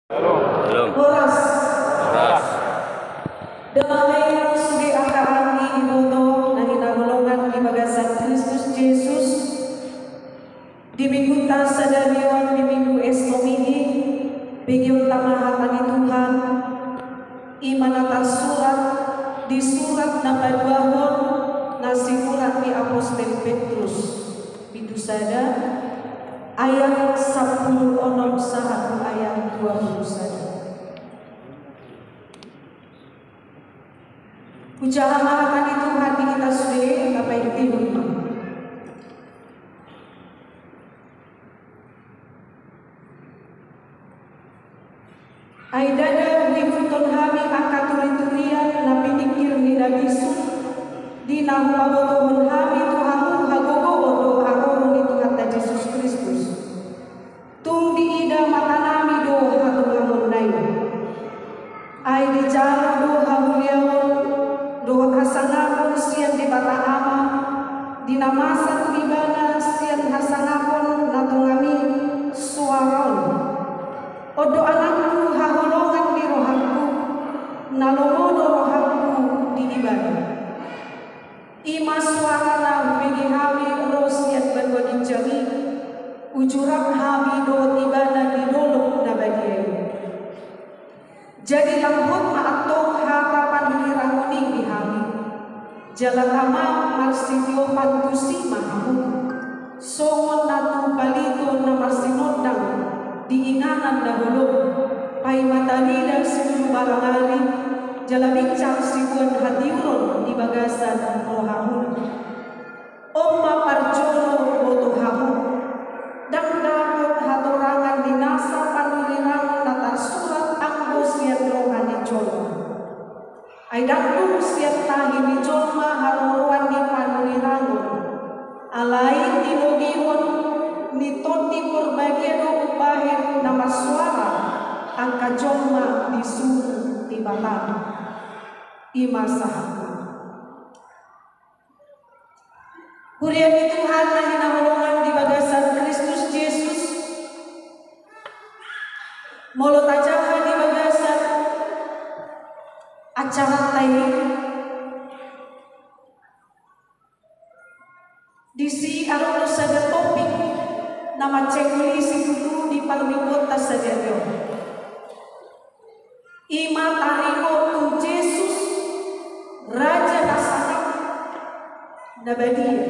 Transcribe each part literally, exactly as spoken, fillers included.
Shalom. Horas. Horas. Damang ni Tuhan sude angka anggi iboto na hinaholongan di bagasan Kristus Jesus. Di minggunta sadari on, di Minggu Es Domihi, begeonta ma hata ni Tuhan, i ma na tarsurat di surat na paduahon na sinurat ni apostel Petrus, bindu sada, ayat sampulu onom sahat tu ayat dua pulu sada. Hujaha ma hata ni Tuhan di hita sude, tapaihutihut ma. Ai ndada huihuthon hami angka turiturian na piningkir ni na bisuk, di na hupabotohon hami tu hamu hagogoon dohot harohon ni Tuhanta Jesus Kristus. Tung diida matanami do hatongamonna i. Ai dijalo do hamuliaon dohot hasangapon sian Debata Ama, di na masa tu Ibana sian hasangapon na tonga ni soara on. On do anakku haholongan ni rohangku, na lomo do rohangku di Ibana. I ma soara na hubege hami ro sian banua ginjang i, uju rap hami dohot Ibana di dolok na badia i. Jadi lam hot ma antong hata panurirang on i di hami, jala tama marsitiopan tusi ma hamu, songon na tu palito na marsinondang di inganan na holom, paima tarida siulu barangari, jala binsar siboan hatiuron di bagasan rohamuna. On ma parjolo boto hamu, ndang dapot hatorangan ni nasa panurirang na tarsurat anggo sian roha ni jolma. Ai ndang dung sian tahi ni jolma haroroan ni panurirang on, alai tinogihon ni Tondi Porbadia do umbahen na marsoara angka jolma disuru Debata. I ma sahatna. Huria ni Tuhan na hinaholongan di bagasan Kristus Jesus, molo tajaha di bagasan acaranta i, disi adong do sada topik na mansai uli situtu di parmingguonta sadari on. I ma taringot tu Jesus, Raja na sangap, na badia.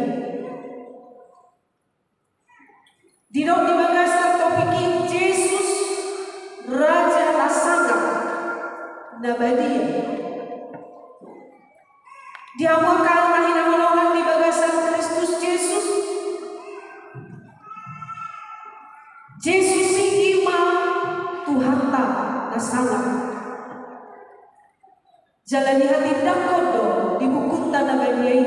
Didok di bagasan topik i, Jesus, Raja na sangap, na badia. Di hamu angka na hinaholongan di bagasan Kristus Jesus, Jesus i ma Tuhanta na sangap. Jala dihatindangkon do di bukunta na badia i,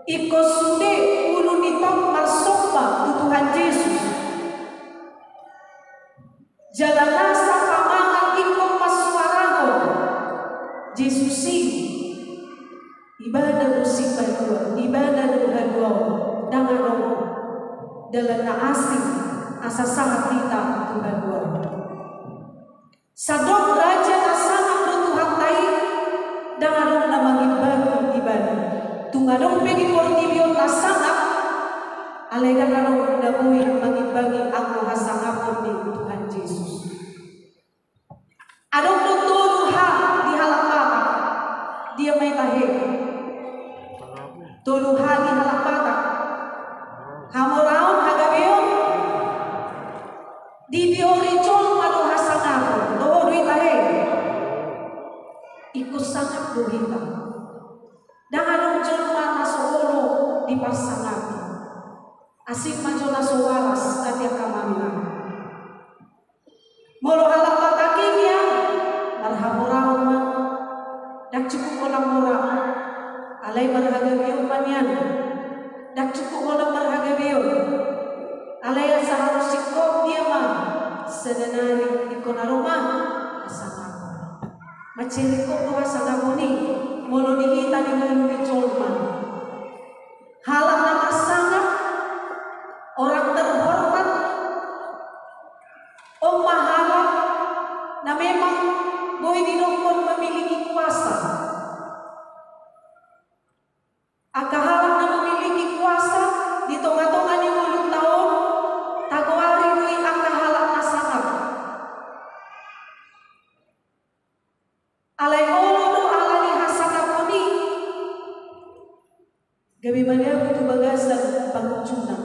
ingkon sude ulu ni tok marsomba tu Tuhan Jesus. Jala nasa pamangan ingkon marsoarahon, Jesus i, Ibana do sipalua, Ibana do haluaon, ndang adong dalan na asing asa sahat hita tu haluaon. Sandok Raja na sangap do Tuhanta i, ndang adong na mangimbangi Ibana. Tung adong pe di portibi on na sangap, alai ndang adong na boi mangimbangi anggo hasangapon ni Tuhan Jesus. Adong do tolu hal di halak Batak. Dia ma i tahe? Tolu hal di halak Batak: hamoraon, hagabeon. Dibiori jolma do hasangapon, toho do i tahe? Ingkon sangap do hita. Ndang adong jolma na so olo diparsangapi. Asing ma jo na so waras, ate angka amang inang. Molo halak Batak i nian, marhamoraon ma, ndang cukup holan mora, alai marhagabeon ma nian, ndang cukup holan marhagabeon, alai asa harus singkop dia ma, sadanari ingkon adong ma hasangapon. Mansai ringkot do hasangapon i molo di hita di ngolu ni jolma. Halak na marsangap, orang terhormat, on ma halak na memang boi didokkon memiliki kuasa. Angka halak na memiliki kuasa di tonga-tonga ni ngolunta on, tagoari do i angka halak na sangap. Alai olo do ala ni hasangapon i gabe madabu tu bagasan pangunjunan.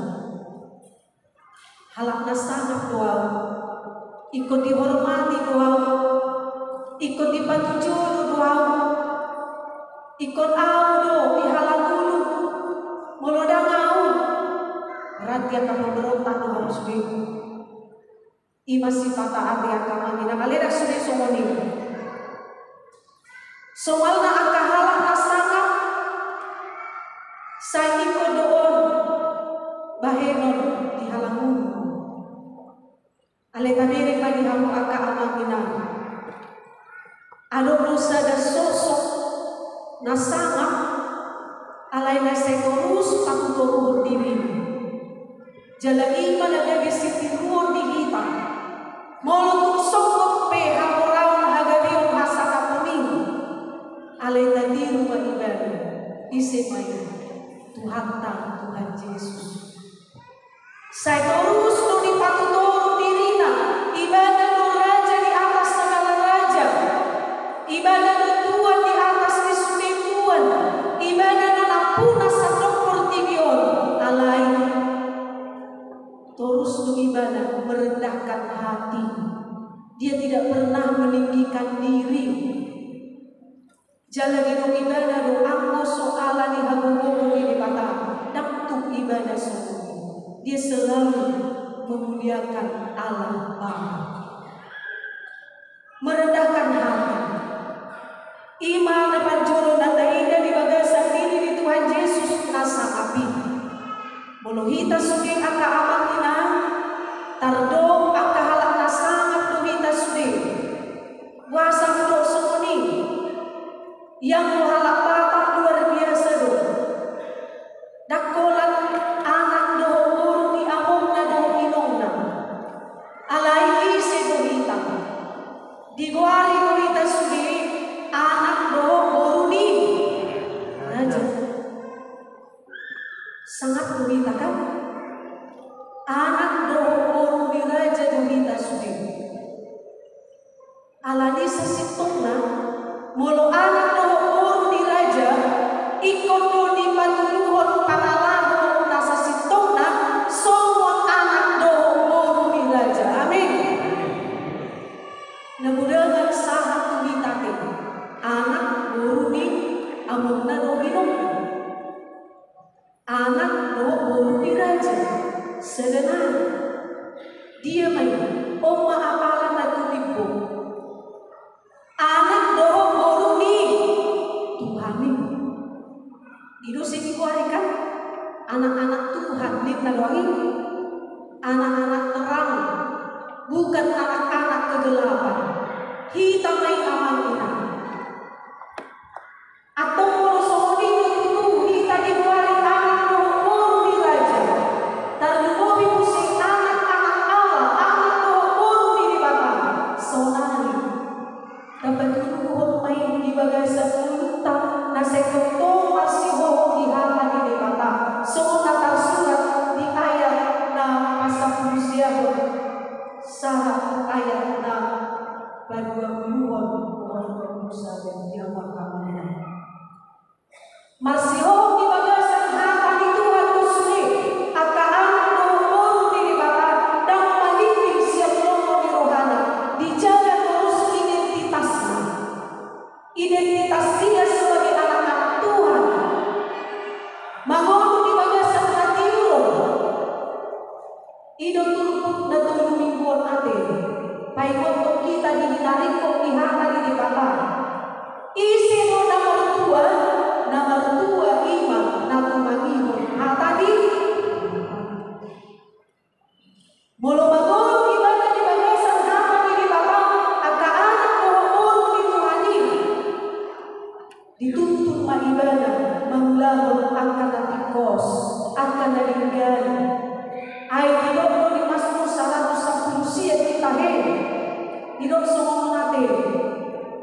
Halak na sangap do ahu, ingkon dihormati do ahu, ingkon dipatujolo do ahu, ingkon ahu do dihalangulu. Molo ndang ahu, berarti angka pemberontak do hamu sude. I ma sipata ate angka amang inang, alai ndang sude songon i. Somalna angka halak na sangap, sai ingkon do on bahenon dihalangulu. Alai tabereng ma di hamu angka amang inang. Adong do sada sosok na sangap, alai na sai torus patutoruhon dirini. Jala i ma na gabe sitiruon di hita. Molo tung sogot pe haporauon hagabeon hasangapon i, alai tatiru ma ibana. Ise ma i? Tuhanta, Tuhan Jesus. Sai torus do dipatutoruhon dirina, ibana do raja di atas segala raja, ibana do tuan di atas ni sude tuan, ibana do nampuna sandok portibi on, alai torus do ibana merendahkan hati. Dia tidak pernah meninggikan diri. Jala didok ibana do, anggo so ala ni hagogoon ni Debata, ndang tung ibana songon i. Dia selalu memuliakan Allah Bapa. Merendahkan hati. I ma na parjolo na taida di bagasan diri ni Tuhan Jesus na sangap i. Molo hita sude angka amang inang, tardok angka halak na sangap do hita sude. Boasa hudok songon i? Ianggo halak Batak luar biasa do. Ndang holan anak dohot boru ni amongna dohot inongna. Alai ise do hita? Digoari do hita sude anak dohot boru ni raja. Sangap do hita, kan? Anak dohot boru ni raja do hita sude. Ala ni sasintongna, molo anak dohot boru ni raja, ingkon do dipatuduhon pangalaho na sasintongna songon anak dohot boru ni raja. Amin. Na godang sahat tu hita pe, anak boru ni amongna dohot inongna. Anak dohot boru ni raja, sada nari. Dia ma i? On ma apala na tutimbo. Anak dohot boru ni Tuhan i. I do sai digoari, kan? Anak-anak Tuhan ninna do i. Anak-anak terang, bukan anak-anak kegelapan. Hita ma i, amang inang. Antong molo songon i do tutu hita digoari anak dohot boru ni raja, tarlumobi muse anak-anak Allah, anak dohot boru ni Debata, saonari tapatuduhon ma i di bagasan ngolunta na sai tongtong marsihohot di hata ni Debata, songon na tarsurat di ayat na pasampulu sia on sahat tu ayat na paduapuluhon. Marsihol di bagasan hata ni Tuhan do sude angka anak dohot boru ni Debata, ndang maningting sian lomo ni rohana, dijaga torus identitasna. Identitas dia sebagai anak-anak Tuhan. Mangolu di bagasan hatiuron. I do turpuk na tolu minggu on ate, paingothon hita di hinaringkot ni hata ni Debata. Ise do na martua? Na martua i ma na tumangihon hata ni Debata. Molo mangolu ibana di bagasan hata ni Debata, angka anak dohot boru ni Tuhan i, dituntun ma ibana mangulahon angka na tingkos, angka na denggan. Ai didok do di Mazmur saratus sampulu sia i tahe, didok songon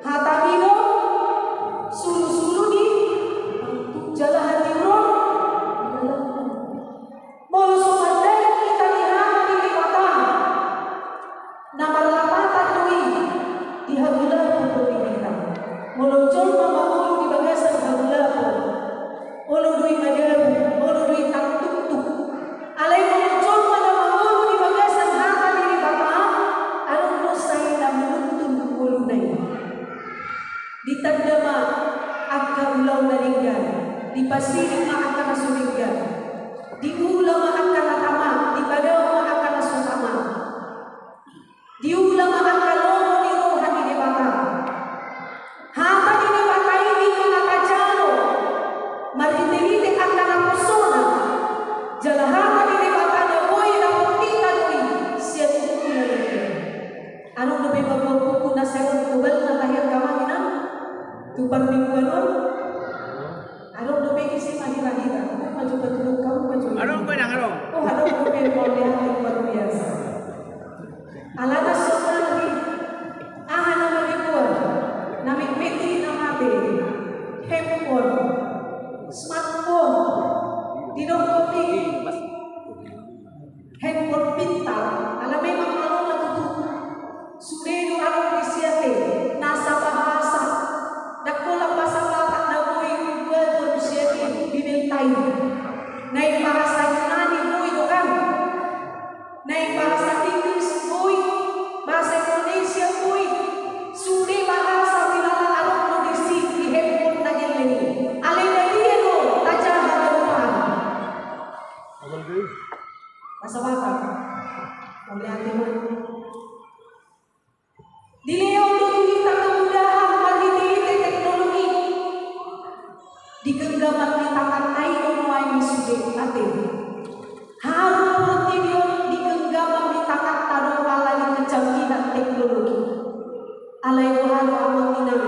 Hata ni do sulusulu ni tangtungku, jala hatiuron ni dalanku. Molo so mandaion hita ni hata ni Debata, na marlapatan do i di hagolapon do i hita. Molo jolma mangolu di bagasan hagolapon, olo do i madabu, olo do i tartuktuk. Alai molo jolma na mangolu di bagasan hata ni Debata, adong do sai na manuntun ngoluna i. Ditanda ma angka ulaon na denggan, dipasiding ma angka na so denggan, diula ma angka na tama, dipadao ma angka na so tama. Diula ma angka lomo ni roha ni Debata. Hata ni Debata i do na tajalo marhitehite angka naposona. Jala hata ni Debata na boi dapot hita do i sian buku na denggan. Adong dope mambaen buku na sai ro tobalna tahe angka amang inang tu parmingguan on? Adong dope isi mahirahira. Buku ma jo patudok hamu ma jo. Adong dope nang adong. Oh, adong dope, mauliate, luar biasa. Alana sonari, aha nama dibuat? Na metmet i na mate. Handphone, smartphone. Didok kopi handphone pintar, ala memang malo ma tutu. Sude do adong disi ate, nasa bahasa. Ndang holan bahasa Batak na boi dibuat sian i, di Beltai. Naeng bahasa Yunani boi do kan. Naeng bahasa Inggris boi, bahasa Indonesia boi, sude bahasa di na adong do disi di handphone na gelleng i. Alai na dia do tajaha ganup an? Bahasa Batak. Mauliate ma. Dilehon do tu hita kemudahan marhitehite teknologi. Di genggaman ni tanganna i do nuaeng i sude ate. Harum portibi on di genggaman ni tanganta do ala ni kecanggihan teknologi. Alai boha do amang inang,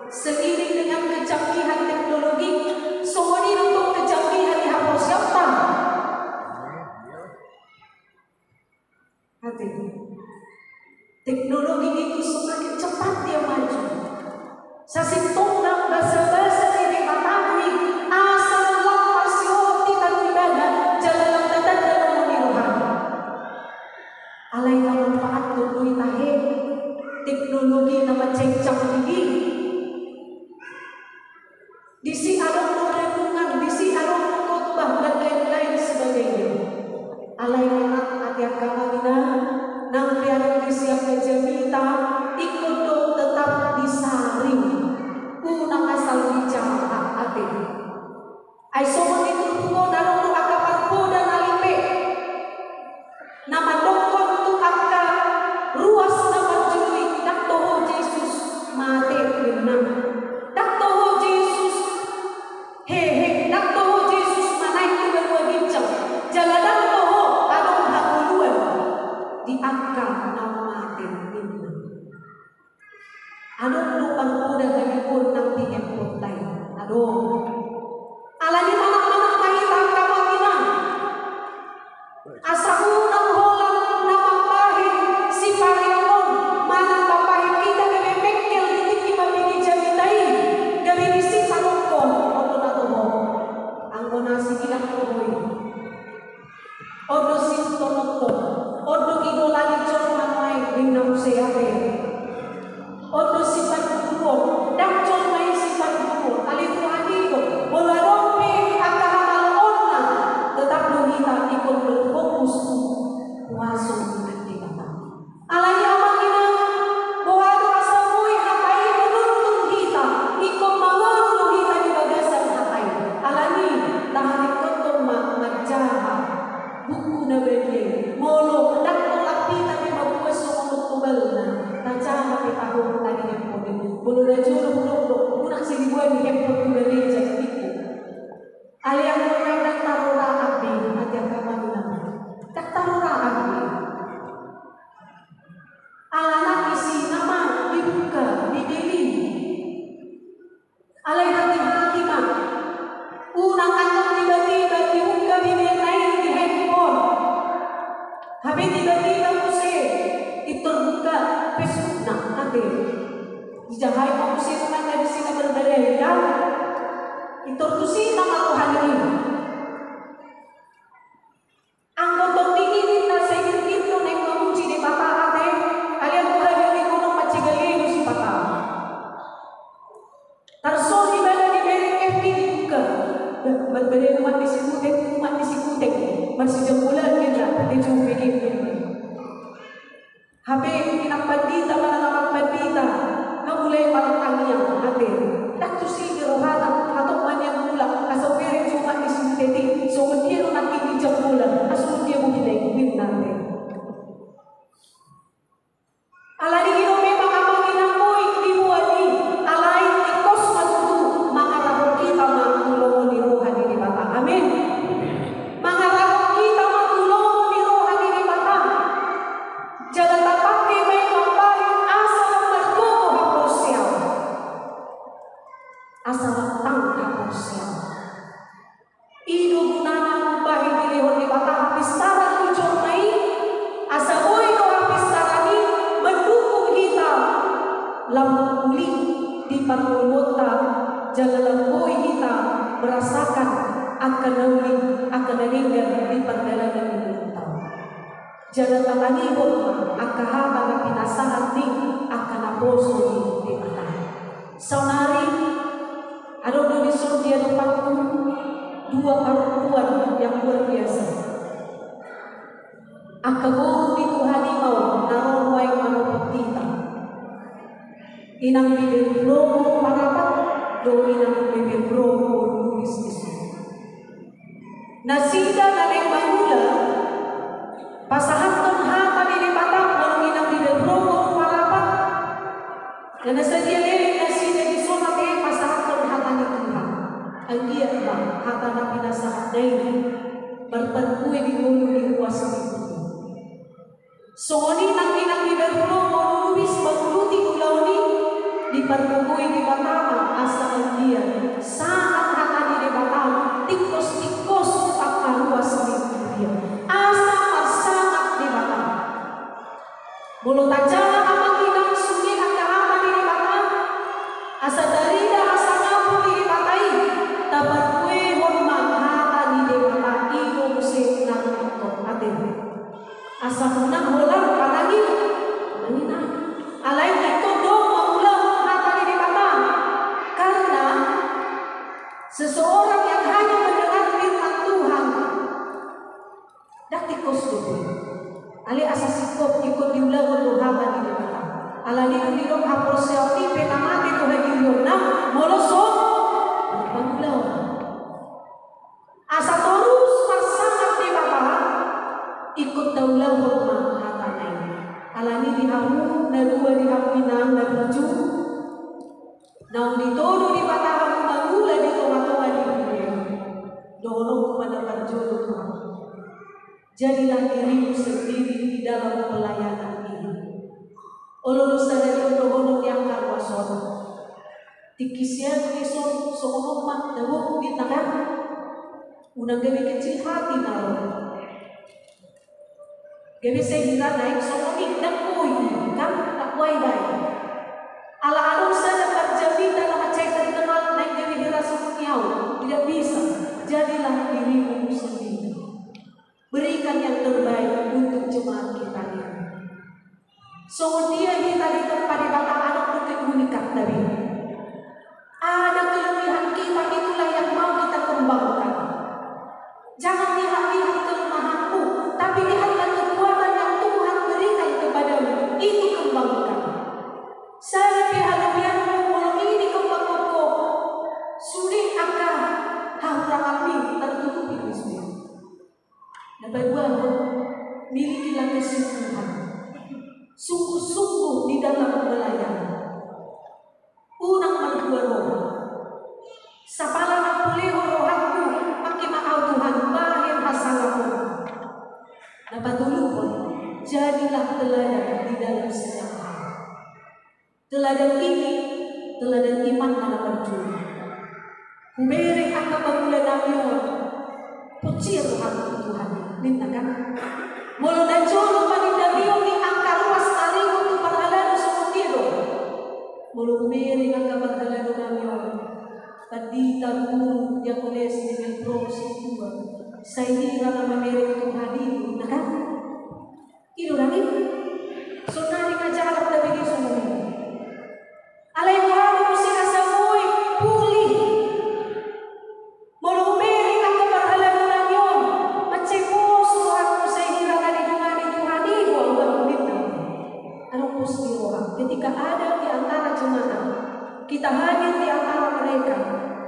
seiring dengan kecanggihan teknologi, songon i do tong kecanggihan ni haporseaonta. Ate. Teknologi itu semakin cepat dia maju. Sasintongna basabasa ni Debata do i, asa lam marsihohot hita tu ibana, jala lam tatanda lomo ni rohana. Alai tamanfaathon do i tahe teknologi na mancang-canggih i. Disi adong do renungan, disi adong do khotbah, dan lain-lain sebagainya. Alai manat ate angka amang inang, nang pe adong disi angka jamita, ingkon do tetap disaring. Unang asal dijaha ate. Ai songon i turpuk on adong do angka parpoda na lipe. Na mandokkon tu angka ruas na parjolo i, ndang toho Jesus mate ninna. Ndang toho Jesus hehe, ndang toho Jesus manaek tu banua ginjang. Jala ndang toho adong hangoluan di angka na mate ninna. Adong do parpoda haliluon nang di handphoneta i. Adong. Alani manang-manang ma hita angka amang inang. Asa unang holan na mambahen sipareon on, manang mambahen hita gabe mengkel di tingki mambege jamita i, gabe disi tadokkon, on do na toho. Anggo na sigi ndang toho i. On do sitontonton, on do idola ni jolma nuaeng ninna muse ate. On do siparguruon, ndang jolma i siparguruon, alai Tuhan i do, molo adong pe angka hamaloonna, tetap do hita ingkon berfokus tu huaso ni Debata. Alani amang inang, boha do asa boi hata i manuntun hita, ingkon mangolu do hita di bagasan hata i. Alani, taharingkothon ma manjaha buku na badia i. Molo ndang tolap hita pe mamboan songon on tobalna, tajaha pe tahe hata di handphone i. Molo na jolo hudok do, unang sai diboan di handphone tu gareja, ningku. Alai anggo na ndang taroraan be, ate angka amang inang. Ndang taroraan be. Alana isi nama dibuka, dibeli. Alai hati-hati ma. Unang anggo tiba-tiba dibuka Bibelna i di handphone. Hape tiba-tiba muse, pintor buka Facebookna, ate. Dijahai ma muse na disi na marbadai, ya. Itor tusi nama Tuhan i. Anggo tondi i ninna sai girgir do naeng mamuji Debata ate, alai anggo hami on i gunung mancegah i do sipata. Tarsor di bana di berek epi di buka. Marbadai umat ni si Kutek, umat ni si Kutek. Marsijambolan ninna, ate jumpe ninna. Hape inang pandita manang amang pandita, nga mulai martangiang ate. Ndang tusi di rohana, hatop ma nian mulak, asa hubereng umat ni si Kutek i, songon dia do nangkin dijambolan, asa songon dia bohi na i, ninna ate. Alani i do memang amang inang boi diboan i, alai ingkos ma tutu mangarahon hita ma tu lomo ni roha ni Debata. Amin. Mangarahon hita ma tu lomo ni roha ni Debata. Jala tapangke ma i mambahen asa lam margogo haporseaon. Asa lam tang haporseaon. I do gunana mambahen dilehon Debata hapistaran tu jolma i, asa boi do hapistaran i mandukung hita lam uli di parngoluonta, jala lam boi hita merasakan angka na uli, angka na denggan di pardalanan ni ngolunta. Jala tatangihon ma angka hata na pinasahat ni angka naposo ni Debata. Saonari, adong do dison di adopanku dua parompuan yang luar biasa. Angka boru ni Tuhan i ma on na ro nuaeng manopot hita. Inang Bibelbromo Parapat dohot inang Bibelbromo Lubis dison. Nasida na naeng mangula pasahathon hata ni Debata, molo inang Bibelbromo Parapat. Na sadia leleng nasida dison ate pasahathon hata ni Tuhan. Anggiat ma hata na pinasahatna i marparbue di ngolu ni ruas ni Tuhan. Songon i nang inang Bibelbromo Lubis manguluti ulaon i, dipargogoi Debata ma asa anggiat sahat hata ni Debata tingkos-tingkos tu angka ruas ni huria. Asa marsahat Debata. Molo tajalo amang inang sude angka hata ni Debata, asa tarida hasangapon ni Debata i, taparbuehon ma hata ni Debata i do muse na ringkot ate. Asa unang holan panangin, panangin ah. Alai ingkon do mangulahon hata ni Debata. Karena seseorang yang hanya mendengar firman Tuhan, ndang tingkos dope. Alai asa singkop ingkon diulahon do hata ni Debata. Alani i didok haporseaon i pe na mate do hadirionna molo so mangulahon. Asa torus marsahat Debata, ingkon taulahon ma hatana i. Alani di hamu na dua, di hamu inang na burju, naung ditodo Debata hamu mangula di tonga-tonga ni huria i, dohononku ma na parjolo tu hamu. Jadilah dirimu sendiri di dalam pelayanan ini. Olo do sada di on dohonon ni angka ruas on. Tingki sian dison songon on ma dabo ninna kan. Unang gabe kecil hati na ro. Gabe sehira naeng songon i, ndang boi kan, ndang boi bae. Ala adong sada parjamita na mansai terkenal naeng gabe hira songon i au, tidak bisa. Jadilah dirimu sendiri. Berikan yang terbaik untuk jemaat kita ini. Songon dia hita ditempa Debata, adong do keunikan tabi. Ada kelebihan kita, itulah yang mau kita kembangkan. Jangan lihat-lihat kelemahanmu, tapi lihatlah kekuatan yang Tuhan berikan kepadamu. Itu kembangkan. Sada pe halebihanmu molo i dikembangkon ho, sude angka hahuranganmi tartutupi do sude. Na paduahon, milikilah kesungguhan. Sungguh-sungguh di dalam melayani. Unang mardua roha. Sapala na pulihon rohangku, pangke ma au Tuhan, bahen hasangapon. Na patoluhon, jadilah teladan di dalam segala hal. Teladan ini, teladan iman na marjolo. Hubereng angka pangula nami on, poncir rohangku tu Tuhan, ninna kan. Molo na jolo panindangion ni angka ruas taringot tu parhalado songon dia do. Molo hubereng angka parhalado nami on, pandita, guru, diakones, level pro, sintua, sai hira na mamereng Tuhan i, na kan? I do nami. Sonari na jahat na bini sumuni. Alai huhadap muse asa boi pulih. Molo hubereng angka parhalado nami on, mansai pos rohangku, sai hira na didongani Tuhan i do au, ninna. Adong pos di roha. Ketika ada di antara jemaat, kita hadir di antara mereka,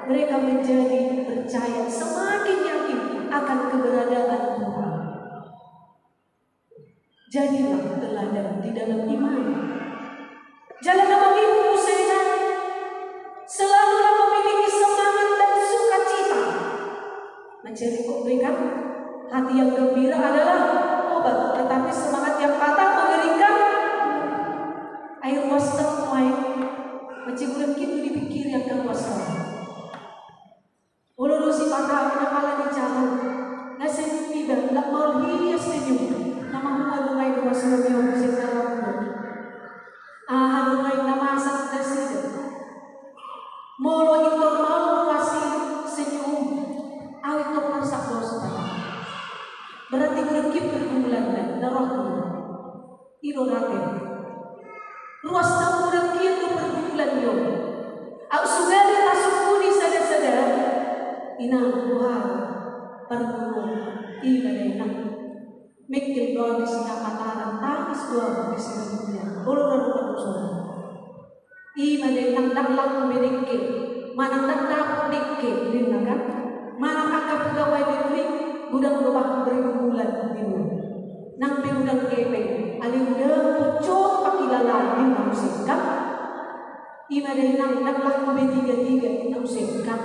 mereka menjadi percaya, semakin yakin akan keberadaan Tuhan. Jadilah teladan di dalam iman. Jala na mangihut muse, selalulah memiliki semangat dan sukacita. Mansai ringkot do i kan? Hati yang gembira adalah obat, tetapi semangat yang patah mengeringkan. Ai ruas nuaeng, mansai gurang gitu dipikiri angka ruas nuaeng. Olo do sipata na pala di jalan, na senyum iba, lak maol hias senyum, na mahua do nai ruas nuaeng, sing na laku. Aha do nai na masa nasida? Molo intor maol ruas i senyum, au intor marsak dos. Berarti gurang gitu pergumulan na rohangku. I do rate. Ruas na hurang hian do pergumulan i on. Au sugale tasungkuni sada-sada. Inang, boha pargumulan i, ma da inang. Mengkel do au di sina pataran, tangis do au di sina dunia. Olo na do pargumulan. I ma da inang, ndang laku be dengke, manang ndang dapot dengke, ninna kan? Manang angka pegawai negeri, godang do bah pergumulan, ninna. Nang pe godang gepeng, alai godang pucuk pangkilalaan, ninna muse kan? I ma da inang, ndang laku be tiga-tiga, ninna muse kan?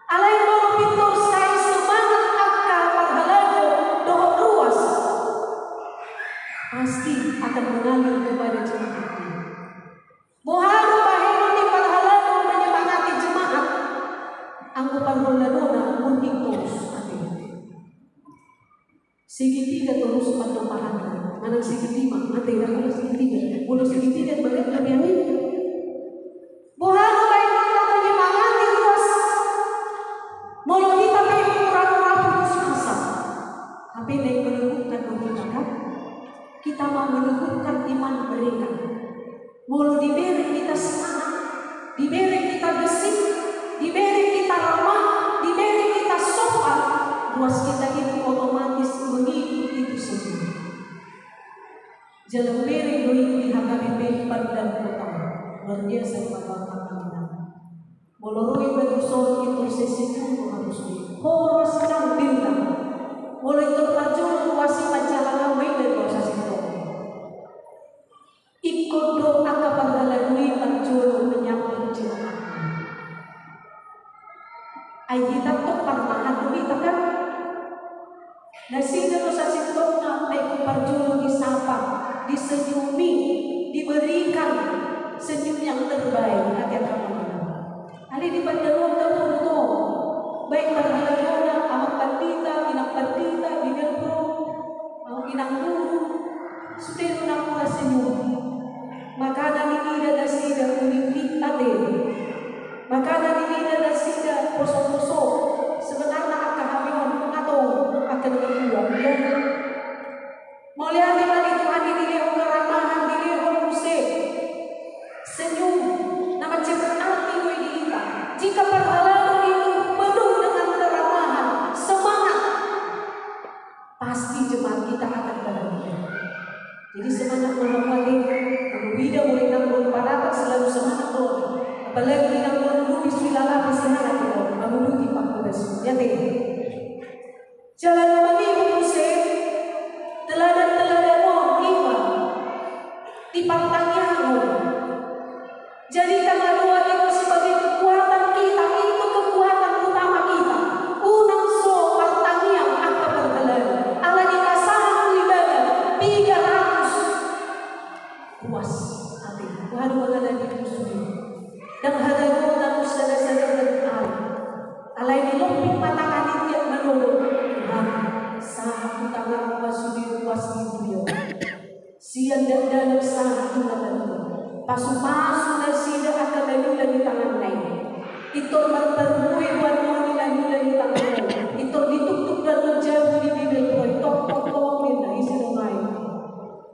Alai molo pintor sai semangat angka parhalado dohot ruas, pasti akan mengalir kepada jemaatnya. Boha do bahenon ni parhalado menyemangati jemaat anggo parhaladona munding torus ate? Segitiga torus pandompahan, manang segitiga, ate, ndang pola segitiga. Molo segitiga, bagat gabe i. Boha do bahenon na menyemangati ruas? Molo hita pe pura-pura putus asa, hape naeng meneguhkan do hita kan? Kita mau meneguhkan iman mereka. Molo dibereng hita semangat, dibereng hita gesik, dibereng hita ramah, dibereng hita sopan, ruas hita itu otomatis mengikut itu semua. Jala hubereng do i di H K B P Pandan Kota. Luar biasa, Bapak Panglima. Molo ro iba tu son, intor sesi tu harus di horas nang bintang. Molo intor parjolo ruas i, manjalang au ma iba tu sasintongna. Ingkon do angka parhalado i parjolo menyambut jemaat. Ai hita tong parmahan do hita kan? Nasida do sasintongna na ingkon parjolo disapa, disenyumi, diberikan senyum yang terbaik, hati angka mama. Alai di pandaroan dapur do, baik parhaladona, amang pandita, inang pandita, di dapur, inang guru, sude do na hurang senyum. Makana niida nasida uningi ate. Makana niida nasida poso-poso. Sebenarna angka hami on, atau angka dua, ya. Mauliate ma di Tuhan i, dilehon keramahan, dilehon muse senyum, na mansai berarti do i di hita. Jika parhalado itu penuh dengan keramahan, semangat, pasti jemaat kita akan bahagia. Jadi semangat ma hamu ate, molo huida molo inang on parapat selalu semangat do. Apalagi inang on lubi suilala pe semangat do, mangudut i pahupes. Ya ate. Jala na mangihut muse, teladan-teladan on ima di partangiangan. Jadikanlah doa itu sebagai kekuatan kita, itu kekuatan utama kita. Unang so partangiang angka parhalado. Ala ni pasahat tu ibana tiga ratus. Puas ate. Waduh, ala ni musuh. Ndang harago na sada-sada dan al. Alai di lompit mata kami tiap manodo. Tuhan, sahat tu tangan ma sude ruas ni buya. Sian dakdanak sahat tu na tatua. Pasu-pasu na Pintor marparmue boanmon i na nilai ni tanganmon. Pintor dituktuk do annon jabu di bibelmon, tok tok tok ninna, ise do nai?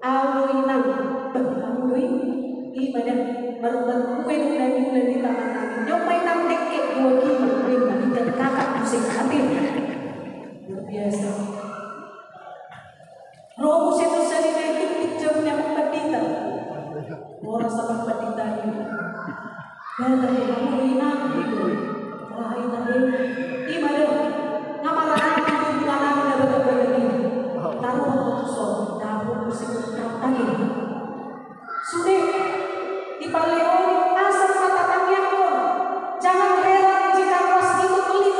Ahu do inang. Bah, ahu do i. I ma da, marparmue do na nilai ni tangan nami. Nyopai nang dengke dua kilo ninna, ikan kakap muse ate. Luar biasa. Ro muse tu sari na i, tuk tuk jabu ni amang pandita. Ro rasa amang pandita i. Gata do hamu do inang gitu. Wah, i tadi. I ma da. Nga marana di hubungan nami na bagak-bagak i. Taruhon ma tu son. Dapot muse tu tadi. Sude, dipalehon asa ma tatangianghon. Jangan heran jika ruas itu pelit.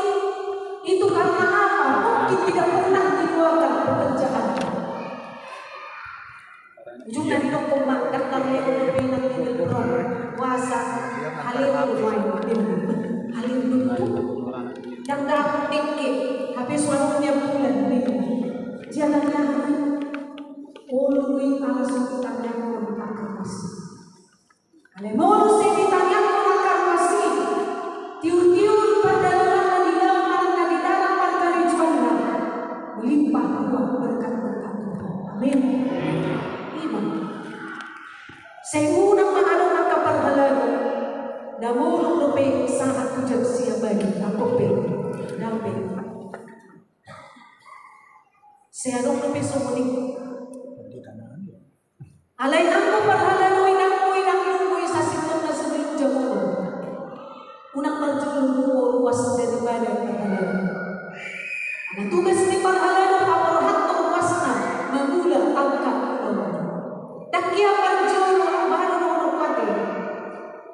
Itu karena apa? Mungkin tidak pernah diduakan pekerjaan. Ujungna didok ma, daftar lehon dope inang di bibelmon. Puasa, halehon do nuaeng. Halehon do tutu. Ndang dapot dengke, hape so adong nian bulan. Jadi, olo do i ala so ditangianghon angka ruas i. Alai molo so ditangianghon angka ruas i, tiur-tiur pardalanan na di laut manang na di darat parkarejoanna, melimpah ruah berkat-berkat Tuhan. Amin. I ma. Sai unang ma adong angka parhalado, na molo dope sahat tu jam sia pagi, angkon pe, ndang pe. Sai adong dope songon i. Alai anggo parhalado, inangmu, inang inongmu i, sasintongna sebelum jam onom, unang parjolo ruas daripada parhalado. Karena tugas ni parhalado paborhathon ruasna mangula angka ulaon. Ndang ia parjolo baru mangula ate.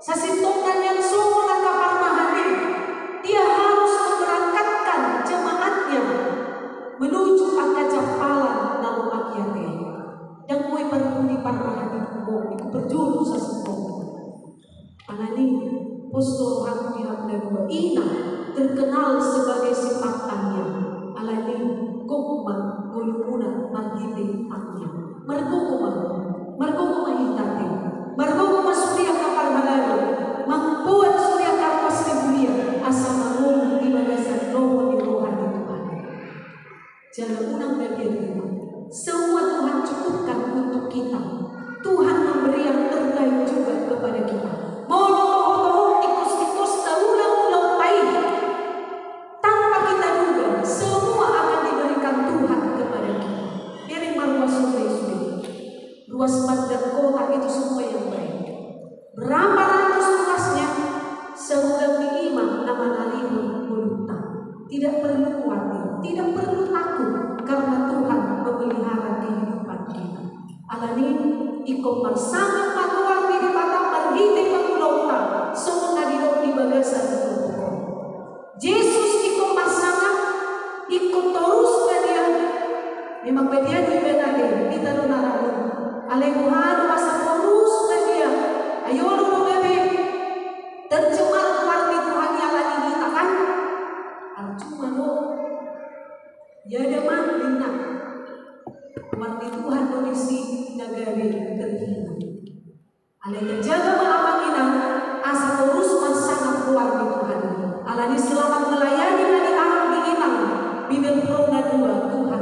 Sasintongna nian songon angka parmahan i, dia harus memberangkatkan jemaatnya menuju angka jampalan na lomak i ate. Ndang boi parpudi parmahan i, boi, i parjolo sasintongna. Alani, pos do rohangku di hamu na dua. Ina terkenal sebagai si partangiang. Alani, gok ma ngolumuna marhite tangiang. Margogo ma, margogo ma hita ate. Margogo ma sude angka parhalado, mamboan sude angka ruas ni huria, asa mangolu di bagasan lomo ni roha ni Tuhan. Jala unang gabe riba. Semua Tuhan cukupkan untuk kita. Tuhan memberi yang terbaik juga kepada kita. Molo tohotohon tingkos-tingkos na ulaon-ulaonta i, tanpa kita duga, semua akan diberikan Tuhan kepada kita. Bere ma ruas on, sude. Ruas pandang kota itu semua yang baik. Berapa ratus ruasnya, sahulang ni i ma na mangalehon ngolunta. Tidak perlu khawatir, tidak perlu takut, karena Tuhan memelihara kehidupan kita. Alani, ingkon marsangap ma goar ni Debata marhite pangulaonta, songon na didok di bagasan turpuk on. Jesus ingkon marsangap, ingkon torus ma dia. Memang badia do ibana, hita do na ra olo. Alai boha do asa torus ma dia? Ai olo do gabe tercemar goar ni Tuhan i ala ni hita, kan? Percuma do. Ia damang ninna. Goar ni Tuhan do disi na gabe terhina. Alai tajaga ma amang inang, asa torus marsangap goar ni Tuhan i. Alani selamat melayani na niarap ni inang, Bibelvrouw na dua, Tuhan